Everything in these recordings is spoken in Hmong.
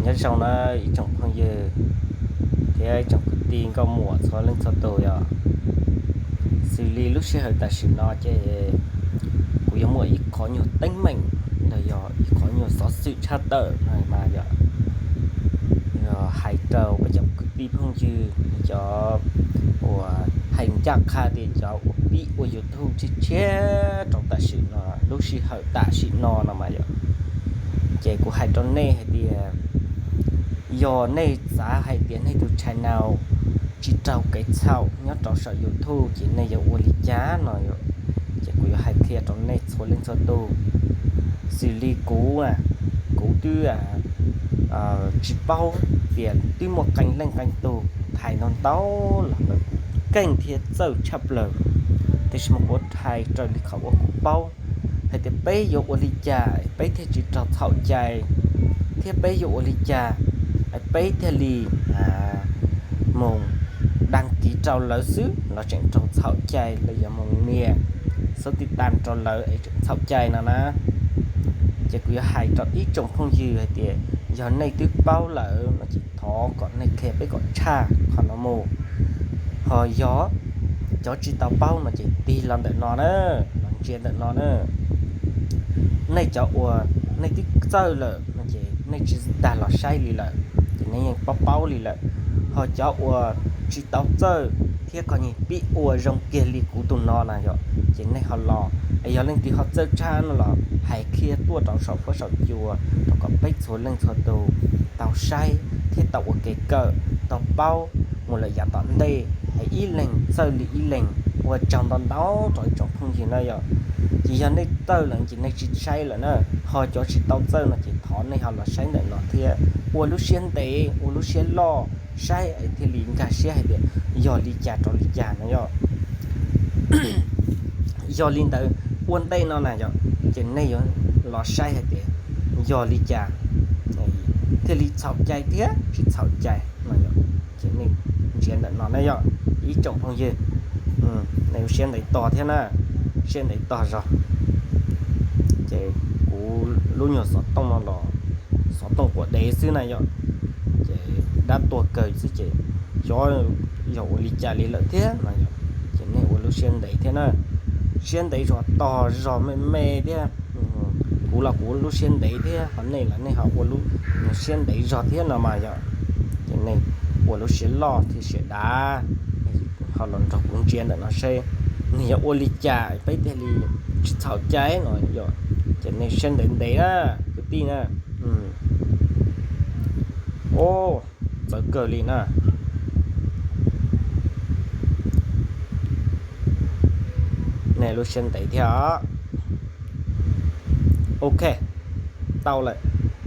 Nyob zoo na ib tsoom phooj ywg thiab ib tsoom kwv tij nkauj muam txhua leej txhua tus yom. Xws li lub sij hawm tam sim no ces kuv yuav muaj ib qho nyuag teeb meem los yog ib qho nyuag xov xwm tshaj tawm no mas yog hais rau peb cov kwv tij phooj ywg, cov uas hais ncaj qha tias cov uas pib ua YouTube tshiab tshiab rau tam sim no, lub sij hawm tam sim no no mas yog, ces kuv hais rau nej hais tias yog nej xav hais tias nej tus channel tsis raug kev txhaum nyob rau saum YouTube ces nej yuav ua li cas no yom. Ces kuv yuav hais qhia rau nej txhua leej txhua tus. Xws li kuv, kuv twb tsis paub tias twb muaj qee leej qee tus hais ntau ntau los lawm, keej thiab txawj tshaj plaws. Tiam sis mas kuv hais raws li qhov uas kuv paub hais tias peb yuav ua li cas peb thiaj tsis raug txhaum cai, thiab peb yuav ua li cas peb thiaj li mus đăng ký rau lawv xwb los tseem raug txhaum cai, los yog mus nias xub ti tam rau lawv es tseem txhaum cai no na. Ces kuv yuav hais rau ib tsoom phooj ywg hais tias yog nej twb paub lawm no ces thov kom nej qhia peb kom tshaj qhov no mus. Ho yog cov tsis tau paub no ces tig los ntawm no na, los ntsia ntawm no na. Nej cov uas nej twb txawj lawm no ces nej tsis tas los saib li lawm, ces nej yeej paub paub li lawm. Ho cov uas tsis tau txawj thiab koj yeej pib ua zoo kiag li kuv tus no na yom, ces nej ho los, es yog leej twg ho txawj tshaj no los hais qhia tuaj rau saum huab saum cua rau kom peb txhua leej txhua tus tau saib thiab tau ua kev kawm, tau paub mus lawm yav tom ntej, es ib leeg txawj li ib leeg. Ua tsaug ntau ntau rau ib tsoom phooj ywg na yom. Ces yog nej txawj lawm ces nej tsis saib lawm na, ho cov tsis tau txawj no ces thov nej ho los saib ntawm no thiab ua lub siab ntev ua lub siab loj saib es thiaj li nkag siab hais tias yog li cas rau li cas no yom. Yog li ntawd ua ntej no na yom, ces nej yuav los saib hais tias yog li cas thiaj li txhaum cai thiab tsis txhaum cai no yom. Ces nej ntsia ntawm no na yom, ib tsoom phooj ywg, nej ua siab ntev tos thiab na, siab ntev tos zog. Ces kuv lub nyuag xov tooj no los xov tooj quav dev xwb na yom, ces dab tuag kawg xwb ces xyov yog ua li cas li lawm thiab no yom. Ces nej ua lub siab ntev thiab na, siab ntev zog tos zog me me thiab. Kuv los kuv lub siab ntev thiab, ho nej los nej ho ua lub siab ntev zog thiab no mas yom. Ces nej ua lub siab loj thiab siab dav, ho los nrog kuv ntsia ntawm no seb nws yuav ua li cas peb thiaj li tsis txhaum cai no yom. Ces nej siab ntev ntev na kwv tij na. Txawv kawg li na. Nej lub siab ntev thiab os. Ok, tau lawm.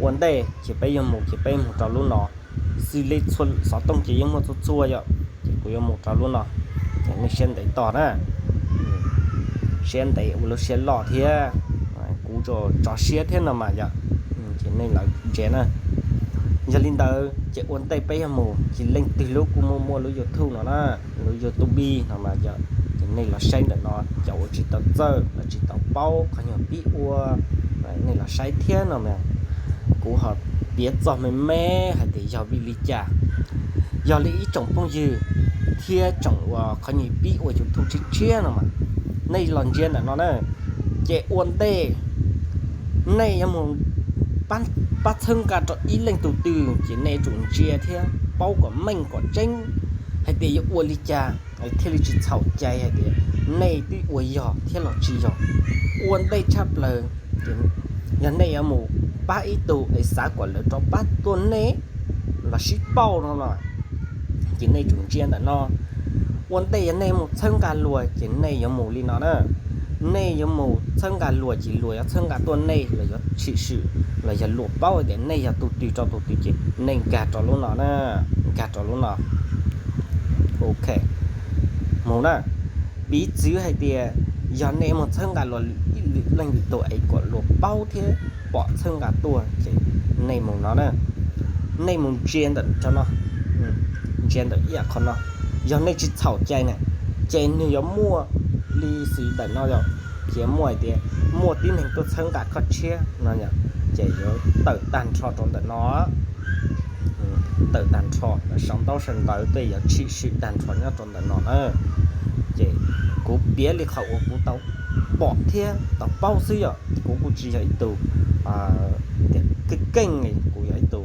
Ua ntej ces peb yuav mus ces peb mus rau lub no. Xws li txhua xov tooj ces yeej muaj txhua txhua yom, ces kuv yuav mus rau lub no. Ces nej siab ntev tos na, siab ntev ua lub siab loj thiab, kuv tso siab thiab no mas yom. Ces nej lawv ntsia na. Yog li ntawd ces ua ntej peb yuav mus ces leej twg lub kuj muaj muaj lub YouTube no na, lub YouTube no mas yom. Ces nej los saib ntawm no, cov uas tsis tau txawj los tsis tau paub qhov nyuag pib ua, nej los saib thiab no mas. Kuv ho piav txog me me hais tias yog vim li cas. Yog li ib tsoom phooj ywg thiab tsoom uas qhov nyuag pib ua YouTube tshiab tshiab no mas, nej los ntsia ntawm no na. Ces ua ntej nej yuav mus pab txhawb nqa rau ib leej tus twg ces nej yuav tsum ntsia thiab paub kom meej kom tseeb hais tias yuav ua li cas thiaj li tsis txhaum cai hais tias nej twb ua yog thiab los tsis yog. Ua ntej tshaj plaws, yog nej yuav mus pab ib tug es xav kom lawv rov pab tuaj nej los sib pauj no los, ces nej tsum ntsia ntawm no. Ua ntej yog nej mus txhawb nqa luag ces nej yuav mus li no na. Nej yuav mus txhawb nqa luag ces luag yuav txhawb nqa tuaj nej los yuav tshwm sim los yog luag paub tias nej yog tus twg rau tus twg ces nej nkag rau lub no na, nkag rau lub no. Ok, mus na. Piv txwv hais tias yog nej mus txhawb nqa luag ib leej twg tus es kom luag paub thiab pom txhawb nqa tuaj ces nej mus no na. Nej mus ntsia ntawm no, ntsia ntawm ib yam qhov no. Yog nej tsis txhaum cai na, ces nws yuav muaj li xws ntawm no yom, ces muaj hais tias muaj tib neeg tuaj txhawb nqa koj tshiab no, ces yuav tawm tag nrho rau ntawm no. tawm tag nrho, sau ntaub sau ntawv tej yuav tshwm sim tag nrho nyob rau ntawm no na. Ces kuv piav li qhov uas kuv tau pom thiab tau paub xwb yom, kuv kuj tsis yog ib tug keej keej, kuv yog ib tug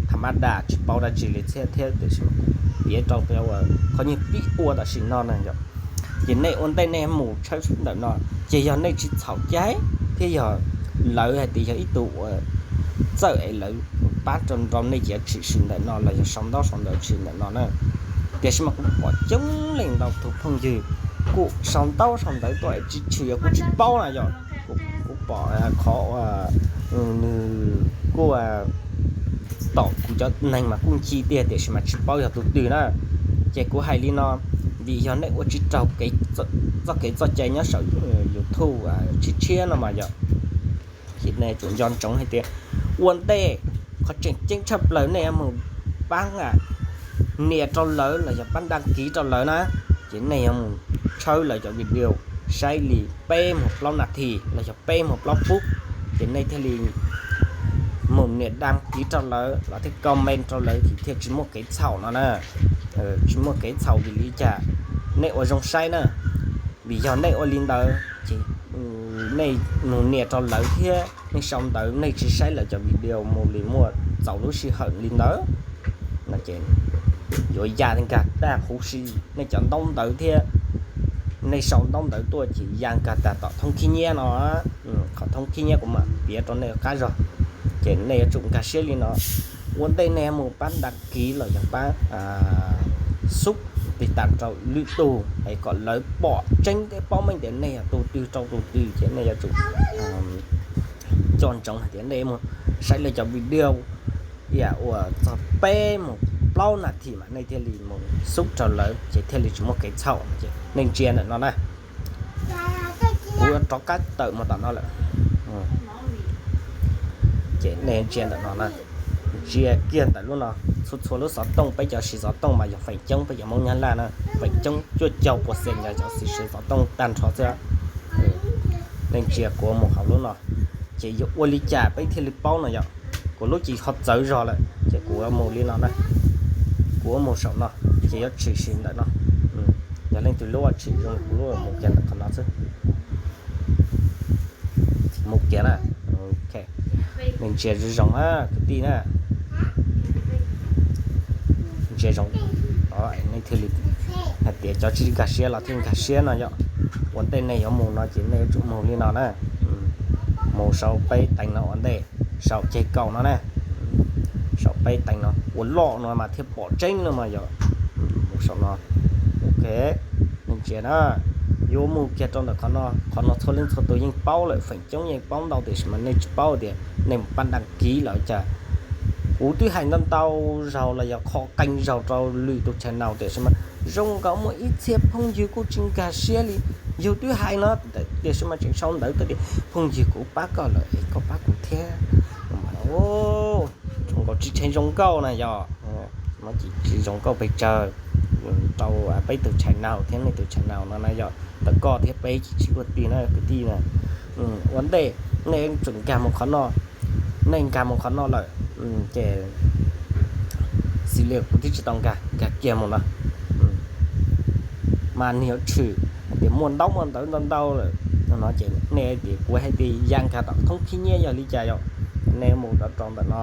tham ma das tsis paub dab tsi li thiab thiab tiam sis mas kuv piav rau qhov nyuag pib ua tam sim no na yom. Ces nej ua ntej nej mus tshawb ntawm no, ces yog nej tsis txhaum cai thiab yog lawv hais tias yog ib tug uas txawj es lawv pab rau nrau nej ces yuav tshwm sim ntawm no los yog sau ntaub sau ntawv tshwm ntawm no na. Tiam sis mas kuv pom coob leej ntau tus phooj ywg kuj sau ntaub sau ntawv tuaj es tsis tshwm, yog kuv tsis paub na yom. Kuv pom qhov nws kuj tom kuv cov neeg mas kuj nci tiag tiam sis mas tsis paub yog tus twg na. Ces kuv hais li no, vim yog nej ua tsis raug txoj kev txoj cai nyob saum YouTube tshiab tshiab no mas yom, ces nej tsum nco ntsoov hais tias ua ntej qhov tseem ceeb tshaj plaws nej yuav mus pab nias rau lawv los yog pab đăng ký rau lawv na. Ces nej yuav mus tshawb lawv cov video saib li peb mus plaub nas this los yog peb mus plaub phút, ces nej thiaj li mus nias đăng ký rau lawv los thiaj comment rau lawv ces thiaj tsis muaj kev txhaum no na. Tsis muaj kev txhaum vim li cas? Nej ua zoo saib na, vim yog nej ua li ntawd ces nej mus nias rau lawv thiab nej sau ntawv, nej tsis saib lawv cov video mus li muaj txaus lub sij hawm li ntawd no ces yuav ya nkag tag huv si nej cov ntaub ntawv thiab nej sau ntaub ntawv tuaj ces ya nkag tag tom thoob khib nyiab no. Qhov thoob khib nyiab kuv mam piav rau nej qab zog, ces nej yuav tsum nkag siab li no. Ua ntej nej mus pab đăng ký los yog pab xub tiv tam rau lwm tus es kom lawv pom tseeb thiab paub meej tias nej yog tus twg rau tus twg, ces nej yuav tsum nco ntsoov hais tias nej mus saib lawv cov video ib yam uas txog peb mus plaub nas this mas nej thiaj li mus xub rau lawv ces thiaj li tsis muaj kev txhaum. Ces nej ntsia ntawm no na, kuv yuav rov qab tawm mus tom no lawm. Ces nej ntsia ntawm no na, ntsia kiag ntawm lub no, txhua txhua lub xov tooj, peb cov siv xov tooj mas yog feem coob peb cov Hmoob Nyab Laj na, feem coob cuaj caug pua xees yog cov siv xov tooj tag nrho xwb. Nej ntsia kuv mus hauv lub no, ces yuav ua li cas peb thiaj li paub no yom? Kuv lub ces ho txawv zog lawm ces kuv mus li no na, kuv mus saum no, ces yuav tshwm sim ntawm no. Yog leej twg lub tshwm zoo kuv lub mus kiag ntawm qhov no xwb. Mus kiag na. Ok, nej ntsia zoo zoo na kwv tij na. Ntsia zoo, nej thiaj li hais tias cov tsis nkag siab los thiaj nkag siab no yom. Ua ntej nej yuav mus no ces nej yuav tsum mus li no na. Mus sau peb teev no ua ntej, sau ceg kaum no na, sau peb teev no ua loj no mas thiaj pom tseeb no mas yog. Mus saum no, ok, nej ntsia na, yuav mus kiag rau ntawm qhov no, qhov no txhua leej txhua tus yeej paub lawm, feem coob yeej paub ntau tiam sis mas nej tsis paub tias nej mus pab đăng ký lawm cas. Kuv twb hais ntau ntau zaug los yog qhov qee zaug rau lwm tus channel tiam sis mas zoo nkaus muaj ib txhia phooj ywg kuj tsis nkag siab li. Yus twb hais no tiam sis mas tseem sau ntawv tias phooj ywg kuv pab koj lawm es koj pab kuv thiab. Zoo nkaus tsis tshee zoo nkauj na yom. No ces tsis zoo nkauj pes tsawg rau peb tus channel thiab nej tus channel no na yom. Ntawm koj thiab peb ces tsis luaj ti na kwv tij na. Ua ntej nej tseem nkag mus qhov no, nej nkag mus qhov no lawm, ces xws li kuv twb tsis tau nkag, nkag kiag mus no, mas nws yuav tshwm hais tias muaj ntaub muaj ntawv ntau ntau lawm no ces nej tias kuv hais tias ya nkag tom thoob khib nyiab yog li cas yom. Nej mus rau ntawm no,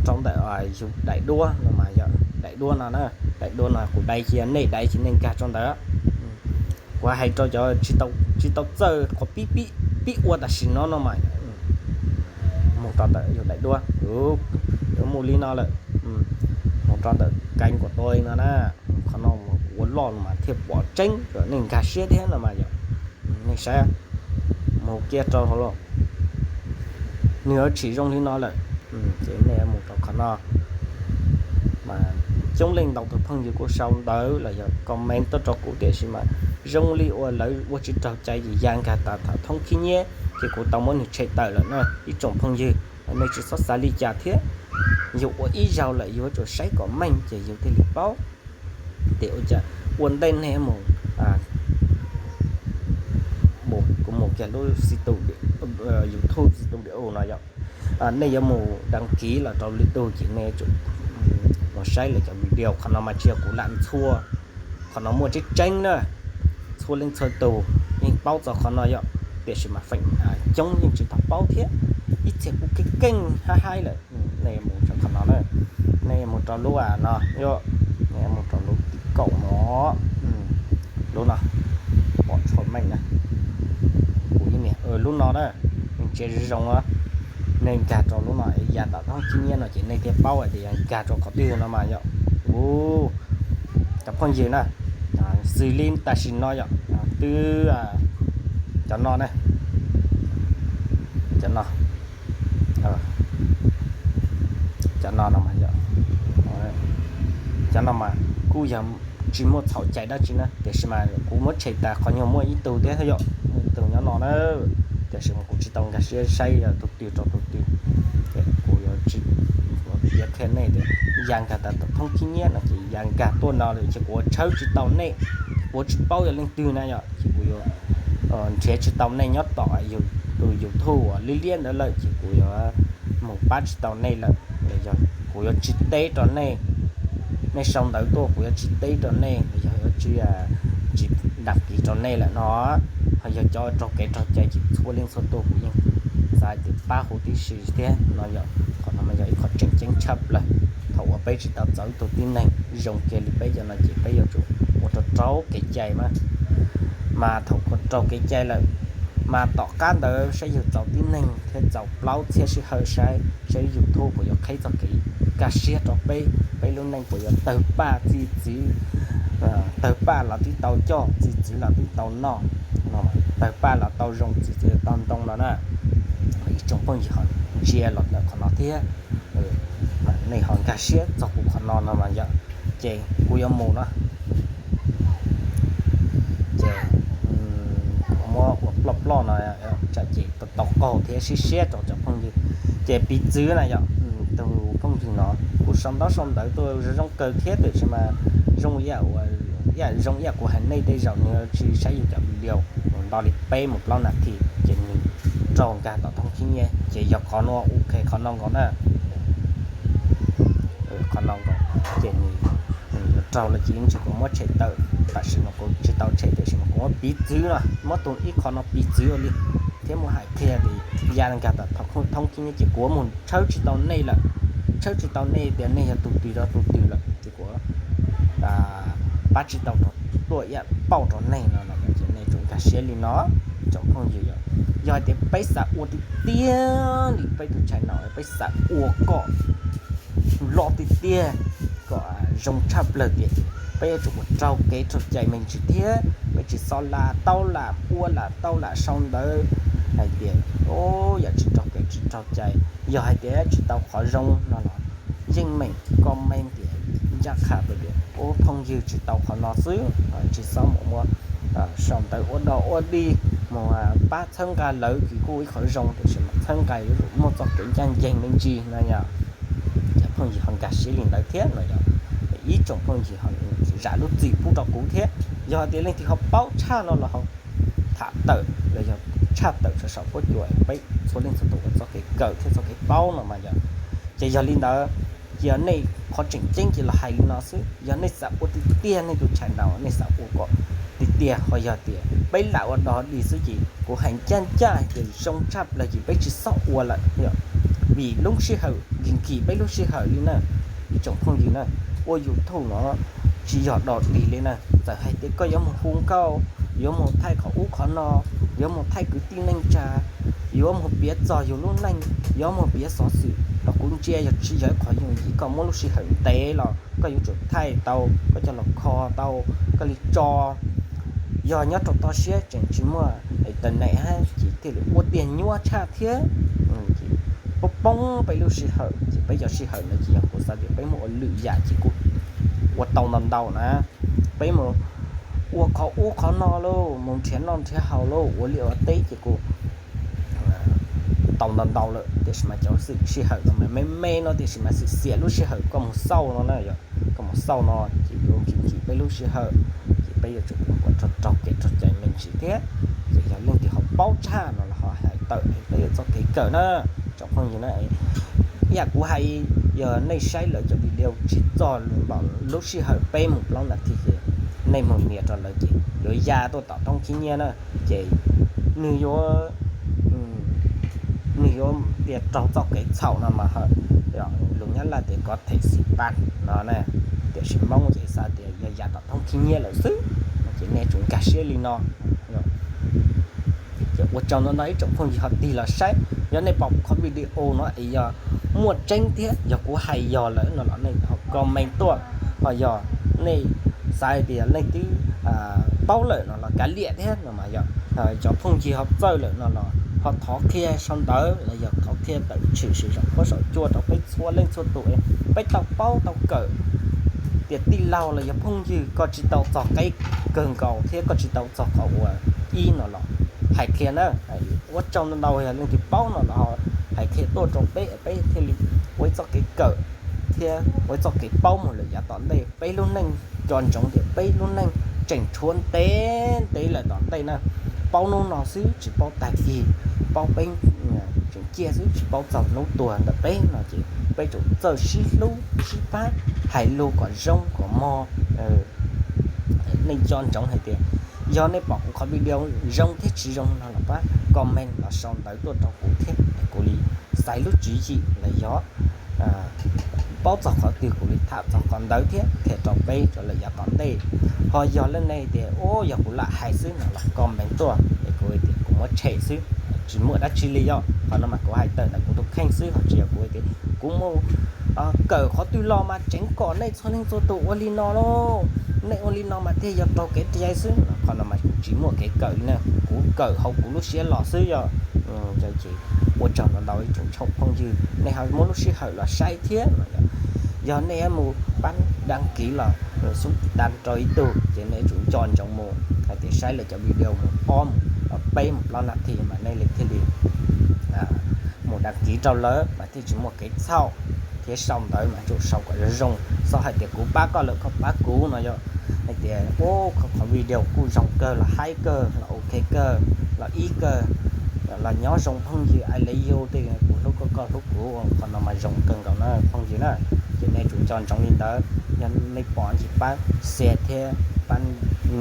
rau ntawm yus daim duab no mas yog daim duab no na, daim duab no kuv dai cia, nej dai cia nej nkag rau ntawd. Kuv hais rau cov tsis tau txawj qhov pib ua tam sim no no mas mus rau ntawm yus daim duab, yuav mus li no lawm, mus rau ntawm kênh của tôi no na, qhov no ua loj no mas thiaj pom tseeb, nej nkag siab thiab no mas yog. Nej saib, mus kiag rau hauv los, nws yuav tshwm zoo li no lawm. Ces nej mus rau qhov no, mas coob leej ntau tus phooj ywg kuj sau ntawv los yog comment tuaj rau kuv tiam sis mas zoo li uas lawv ua tsis raug cai ces ya nkag tas tham thoob khib nyiab ces kuv tau muab nws tshem tawm lawm na ib tsoom phooj ywg. Nej tsis txhob xav li cas thiab, yus ua ib zaug lawm yus yuav tsum saib kom meej ces yus thiaj li paub. Tias ua cas ua ntej nej mus, kuv mus kiag lub YouTube studio no yom, nej yuav mus đăng ký los rau lwm tus ces nej yuav tsum saib lawv cov video. Qhov no mas tsis yog kuv lam ntxhua, qhov no muaj tseeb tseeb na, txhua leej txhua tus yeej paub txog qhov no yom, tiam sis mas feem coob yeej tsis tau paub thiab. Ib txhia kuj keej keej haib haib lawm. Nej mus rau qhov no na, nej mus rau lub no, nej mus rau lub tim kaum no, lub no, pom tshuav meej na, kuv ib niam, lub no na, ntsia zoo zoo, nej nkag rau lub no es ya tom thoob khib nyiab no ces nej thiaj paub hais tias yog nkag rau qhov twg no mas yom. Cov phooj ywg na, xws li tam sim no yom, twb cov no na, cov no, cov no no mas yom, cov no mas kuj yog tsis muaj txhaum cai dab tsi na, tiam sis mas kuv muab tshem tas qhov nyuag muaj ib tug thiab yom, muaj ib tug nyob no na, tiam sis mas kuv tsis tau nkag siab saib yog tus twg rau tus twg. Kuv yuav tsis, kuv yuav qhia nej tias ya nkag tas tom thoob khib nyiab no ces ya nkag tuaj no lawm ces kuv ua tshawb tsis tau nej, kuv tsis paub yog leej twg na yom, ces kuv yuav nrhiav tsis tau nej nyob tom tus YouTube uas liab liab ntawd lawm ces kuv yuav mus pab tsis tau nej lawm. Yog kuv yuav tsis teb rau nej, nej sau ntawv tuaj kuv yuav tsis teb rau nej, yog yuav tsis, tsis dam kiv rau nej lawm no. Ho yog cov raug kev raug cai ces txhua leej txhua tus kuv yeej xav tias pab huv tib si thiab no yom. Qhov no mas yog ib qho tseem ceeb tshaj plaws. Thaum uas peb tsis tau txaus ib tug tib neeg zoo kiag li peb cov no ces peb yuav tsum ua rau raug kev cai mas, mas thaum raug kev cai lawm, mas tom qab ntawd saib yus txaus tib neeg thiab txaus plaub txhiab sij hawm saib, saib YouTube puas yuav qheb txoj kev kaj siab rau peb, peb lub neej puas yuav tawg paj txi txiv, tawg paj los twb tau coj, txi txiv los twb tau noj, tawg paj los tau zoo, txi txiv tau ntoo no na. Ib tsoom phooj ywg ho ntsia los ntawm qhov no thiab, nej ho nkag siab txog kuv qhov no no mas yom, ces kuv yuav mus no. Ces muab ua ploj ploj no tsam ces tau qaug thiab sib siab rau cov phooj ywg. Ces piv txwv na yom, tus phooj ywg no kuj sau ntaub sau ntawv tuaj zoo kawg thiab tiam sis mas zoo ib yam, zoo ib yam kuv hais nej tej zaum nws tsis saib yus cov video mus nto li peb mus plaub nas this ces nws raug nkag tom thoob khib nyiab ces yog qhov no, ok, qhov no nkaus na. Qhov no nkaus ces nws yuav raug los ces yeej tsis kuv muab tshem tawm, tam sim no kuv tsis tau tshem tiam sis mas kuv muab piv txwv no, muab tus ib qho no piv txwv ua li thiab muab hais qhia tias ya nkag tom thoob khib nyiab ces kuv mus tshawb tsis tau nej lawm, tshawb tsis tau nej tias nej yog tus twg rau tus twg lawm ces kuv pab tsis tau rau tuaj ib yam pauj rau nej no ces nej tsum nkag siab li no. Tsoom phooj ywg, yog hais tias peb xav ua tiag tiag li peb tus channel no, peb xav ua kom loj tiag tiag, kom zoo tshaj plaws tiag ces peb yuav tsum mus raug kev raug cai me ntsis thiab. Peb tsis txhob lam tau lam ua lam tau lam sau ntawv hais tias yam tsis raug kev tsis raug cai. Yog hais tias tsis tau qhov zoo no los yeej meem comment tias ncaj qha tias ua phooj ywg tsis tau qhov no xwb, tsis txhob mus muab sau ntawv ua dog ua dig mus pab txhawb nqa lawv ces kuj ib qhov zoo tiam sis mas txhawb nqa yuav tsum muaj txoj kev ncaj ncees me ntsis no yom. Cov phooj ywg ho nkag siab li ntawd thiab no yom. Ib tsoom phooj ywg ho zam lub txim pub rau kuv thiab. Yog hais tias leej twg ho paub tshaj no los ho tham tawm los yog tshaj tawm saum saum huab cua peb txhua leej txhua tus ua txoj kev kawm thiab txoj kev paub no mas yom. Ces yog li ntawd, ces yog nej qhov tseem ceeb ces los hais li no xwb, yog nej xav ua tiag tiag nej tus channel no nej xav ua kom tiag tiag ho yog tias peb lam ua dog dig xwb ces kuv hais ncaj ncaj hais tias zoo tshaj plaws ces peb tsis txhob ua lawm yom. Vim lub sij hawm nkig nkig peb lub sij hawm li na, ib tsoom phooj ywg na, ua YouTube no tsis yog dog dig li na. Txawm hais tias koj yuav mus hu nkauj, yuav mus thaij qhov ub qhov no, yuav mus thaij kwv tij neej tsa, yuav mus piav txog yus lub neej, yuav mus piav xov xwm los kuv ntsia yog tsis yog ib qhov yooj yim, koj muab lub sij hawm ntev los koj yuav tsum thaij tau, koj coj los kho tau, koj li tso. Yog nyob rau toj siab tseem tsis muaj internet hab ces thiaj li ua tiag nyuaj tshaj thiab. Ces poob poob peb lub sij hawm ces peb cov sij hawm no ces yog kuv xav tias peb muab ua lwm yam ces kuj ua tau ntau ntau na. Peb mus ua qhov ub qhov no lauj, mus nrhiav noj nrhiav haus lauj, ua liaj ua teb ces kuj tau ntau ntau lawm, tiam sis mas cov xwm sij hawm no mas me me no tiam sis mas xwm xiam lub sij hawm koj mus xauj no na yom, koj mus xauj no ces yuav nkim nkim peb lub sij hawm, ces peb yuav tsum ua rau raug kev raug cai me ntsis thiab. Ces yog leej twg ho paub tshaj no los ho hais tawm peb yuav txoj kev kawm na, tsoom phooj ywg na. Ib yam kuv hais, yog nej saib lawv cov video tsis txog lub sij hawm peb mus plaub nas this ces nej mus nias rau lawv ces yuav ya tuaj tom thoob khib nyiab na. Ces nws yuav, nws yuav tias raug txoj kev txhaum no mas, lus Nyab Laj tias có thể xịt pal no na, tiam sis Hmoob ces xav tias yog ya tom thoob khib nyiab lawm xwb. Ces nej tsum nkag siab li no. Ces ua tsaug ntau ntau ib tsoom phooj ywg ho tig los saib. Yog nej pom qhov video no es yog muaj tseeb thiab yog kuv hais yog lawm no los nej ho comment tuaj, ho yog nej xav hais tias leej twb paub lawm no los kav liam thiab no mas yog cov phooj ywg ho txawj lawm no los ho thov qhia sau ntawv los yog thov qhia tawm tshwm sim saum huab saum cua rau peb txhua leej txhua tus es peb tau paub tau kawm tias tij laug los yog phooj ywg koj tsis tau txog qeb kawg nkaus thiab koj tsis tau txog qhov uas ib no los hais qhia na. Ua tsaug ntau ntau yog leej twg paub no los hais qhia tuaj rau peb, peb thiaj li ua ib txoj kev kawm thiab ua ib txoj kev paub mus lawm yav tom ntej. Peb lub neej nco ntsoov tias peb lub neej tseem tshuav ntev ntev lawm tom ntej na. Paub hnub no xwb tsis paub tag kis, paub peb tseem ciaj xwb tsis paub txog hnub tuag ntawm peb no ces peb tsum txawj sib hlub sib pab, hais lus kom zoo kom mog. Nej nco ntsoov hais tias yog nej pom kuv qhov video zoo thiab tsis zoo no los pab comment los sau ntawv tuaj rau kuv thiab kuv li xaiv lub tswv yim los yog paub txog qhov twg kuv li tham txog qhov ntawd thiab qhia rau peb rau lawm yav tom ntej. Ho yog leej twg tias ua yog kuv lam hais xwb no los comment tuaj es kuv tias kuv muab tshem xwb, tsis muaj dab tsi li yom. Qhov no mas kuv hais tawm ntawm kuv tus kheej xwb ho tsis yog kuv tias kuv mus kawm qhov twg los mas tseev kom nej txhua leej txhua tus ua li no lauj, nej ua li no mas thiaj yog raug kev cai xwb. Qhov no mas kuv tsis muaj kev kawm li na, kuv kawm hauv kuv lub siab los xwb yom. Ces ua tsaug ntau ntau ib tsoom phooj ywg nej ho muab lub sij hawm los saib thiab. Yog nej mus pab đăng ký los xub ti tas rau ib tug ces nej tsum nco ntsoov mus hais tias saib lawv cov video mus ob mus peb mus plaub nas this mas nej li thiaj li mus đăng ký rau lawv mas thiaj tsis muaj kev txhaum. Thiab sau ntawv mas tsum sau kom zoo zoo, txhob hais tias kuv pab koj lawm koj pab kuv no yom. Hais tias ua qhov video kuj zoo kawg los haib kawg los ok kawg los ib kawg los nyob zoo phooj ywg I love you tej, kuv hlub koj koj hlub kuv, qhov no mas zoo kawg nkaus na phooj ywg na. Ces nej tsum nco ntsoov li ntawd, yog nej pom ces pab share thiab pab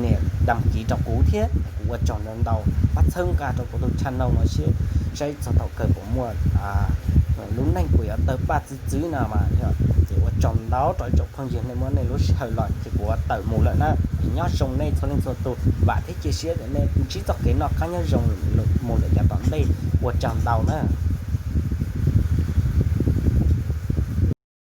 nias đăng ký rau kuv thiab kuv ua tsaug ntau ntau. Pab txhawb nqa rau kuv tus channel no seb saib txog thaum kawg puas muaj lub neej kuv yuav tawg paj txwv txwv no mas. Ces ua tsaug ntau rau ib tsoom phooj ywg nej muab nej lub sij hawm los ces kuv yuav tawm mus lawm na. Es nyob zoo nej txhua leej txhua tus, vam thiab cia siab tias nej ntsib txoj kev noj qab nyob zoo mus lawm yav tom ntej. Ua tsaug ntau na.